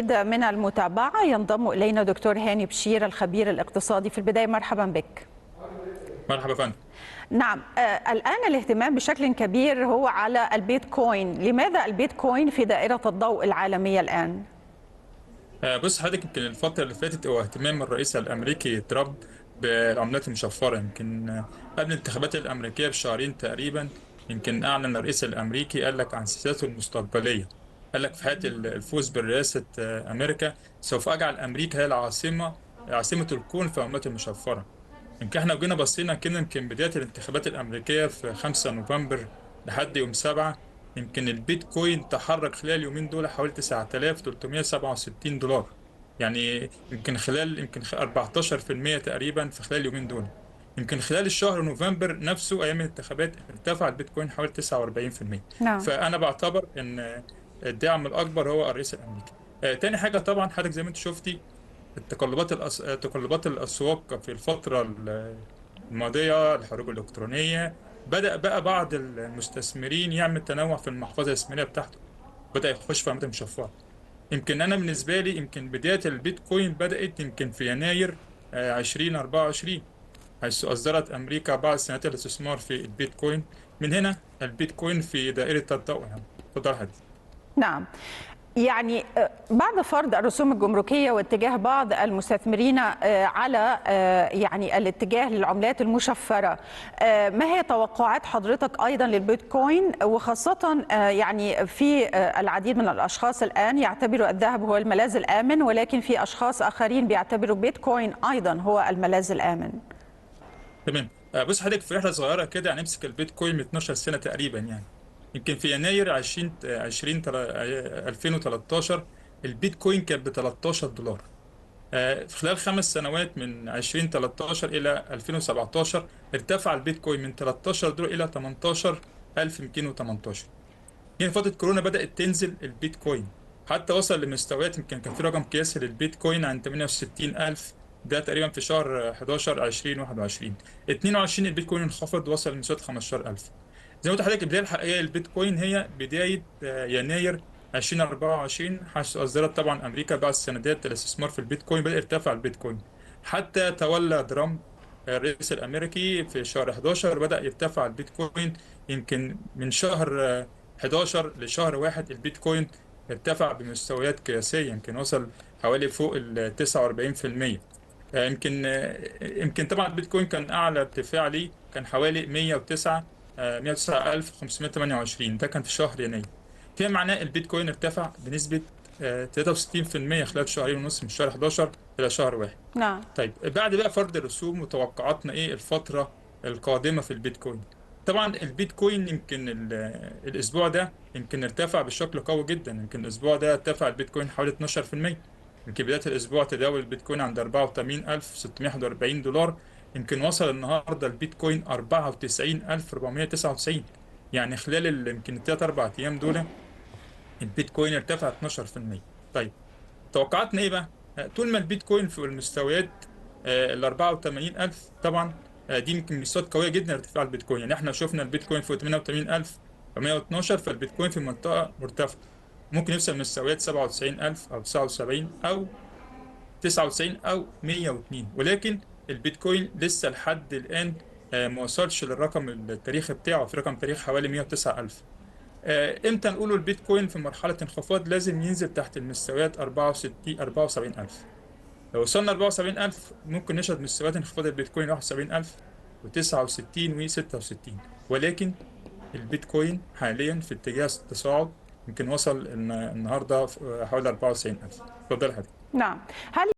من المتابعة ينضم إلينا دكتور هاني بشير الخبير الاقتصادي. في البداية مرحبا بك. مرحبا فندم. نعم، الآن الاهتمام بشكل كبير هو على البيتكوين. لماذا البيتكوين في دائرة الضوء العالمية الآن؟ بص حضرتك، يمكن الفترة اللي فاتت هو اهتمام الرئيس الأمريكي ترامب بالعملات المشفرة. يمكن قبل الانتخابات الأمريكية بشهرين تقريبا يمكن أعلن الرئيس الأمريكي، قال لك عن سياساته المستقبلية. قال لك في حالة الفوز برئاسة أمريكا سوف أجعل أمريكا هي العاصمة، عاصمة الكون في العملات المشفرة. يمكن احنا لو جينا بصينا كده، يمكن بداية الانتخابات الأمريكية في 5 نوفمبر لحد يوم 7، يمكن البيتكوين تحرك خلال اليومين دول حوالي 9367 دولار. يعني يمكن خلال يمكن 14% تقريبا في خلال اليومين دول. يمكن خلال الشهر نوفمبر نفسه أيام الانتخابات ارتفع البيتكوين حوالي 49%. نعم. فأنا بعتبر إن الدعم الأكبر هو الرئيس الأمريكي. تاني حاجة طبعا حضرتك زي ما انت شفتي تقلبات الأسواق في الفترة الماضية، الحروب الإلكترونية، بدأ بقى بعض المستثمرين يعمل تنوع في المحفظة الاستثمارية بتاعته، بدأ يخش في عملات مشفرة. يمكن أنا بالنسبة لي يمكن بداية البيتكوين بدأت يمكن في يناير 2024، حيث أصدرت أمريكا بعض سنوات الاستثمار في البيتكوين. من هنا البيتكوين في دائرة الضوء يعني. اتفضل حضرتك. نعم، يعني بعد فرض الرسوم الجمركية واتجاه بعض المستثمرين على يعني الاتجاه للعملات المشفرة، ما هي توقعات حضرتك أيضا للبيتكوين؟ وخاصة يعني في العديد من الأشخاص الآن يعتبروا الذهب هو الملاذ الآمن، ولكن في أشخاص آخرين بيعتبروا بيتكوين أيضا هو الملاذ الآمن. تمام. بص حضرتك، في رحله صغيرة كده هنمسك البيتكوين من 12 سنة تقريبا يعني. يمكن في يناير 20 20 2013 البيتكوين كان ب 13 دولار. في خلال 5 سنوات من 2013 الى 2017 ارتفع البيتكوين من 13 دولار الى 18218. هنا فترة كورونا بدأت تنزل البيتكوين حتى وصل لمستويات، يمكن كان في رقم قياسي للبيتكوين عند 68000، ده تقريبا في شهر 11 2021. 22 البيتكوين انخفض، وصل لمستوى 15000. زي ما قلت لحضرتك، البداية الحقيقية للبيتكوين هي بداية يناير 2024، حيث أصدرت طبعا أمريكا بعض السندات الاستثمار في البيتكوين، بدأ يرتفع البيتكوين حتى تولى ترامب الرئيس الأمريكي في شهر 11 بدأ يرتفع البيتكوين. يمكن من شهر 11 لشهر واحد البيتكوين ارتفع بمستويات قياسية، يمكن وصل حوالي فوق ال 49%. يمكن طبعا البيتكوين كان أعلى ارتفاع ليه كان حوالي 109 109528، ده كان في شهر يناير. فيما معناه البيتكوين ارتفع بنسبة 63% خلال شهرين ونص من شهر 11 إلى شهر واحد. نعم. طيب، بعد بقى فرض الرسوم وتوقعاتنا ايه الفترة القادمة في البيتكوين؟ طبعا البيتكوين يمكن الاسبوع ده يمكن ارتفع بشكل قوي جدا. يمكن الاسبوع ده ارتفع البيتكوين حوالي 12%. يمكن بداية الاسبوع تداول البيتكوين عند 84641 دولار، يمكن وصل النهارده البيتكوين 94499. يعني خلال يمكن الثلاث اربع ايام دول البيتكوين ارتفع 12%. طيب، توقعاتنا ايه بقى؟ طول ما البيتكوين في المستويات ال 84000، طبعا دي يمكن مستويات قوية جدا ارتفاع البيتكوين. يعني احنا شفنا البيتكوين فوق 88112، فالبيتكوين في منطقة مرتفعه، ممكن يوصل مستويات 97000 او 79 او 99 او 102. ولكن البيتكوين لسه لحد الان ما وصلش للرقم التاريخي بتاعه، في رقم تاريخ حوالي 109000. امتى نقوله البيتكوين في مرحلة انخفاض؟ لازم ينزل تحت المستويات 64 74000. لو وصلنا 74000 ممكن نشهد مستويات انخفاض البيتكوين 71000 و69 و66. ولكن البيتكوين حاليا في اتجاه التصاعد، يمكن وصل النهارده حوالي 94000. اتفضل حضرتك. نعم، هل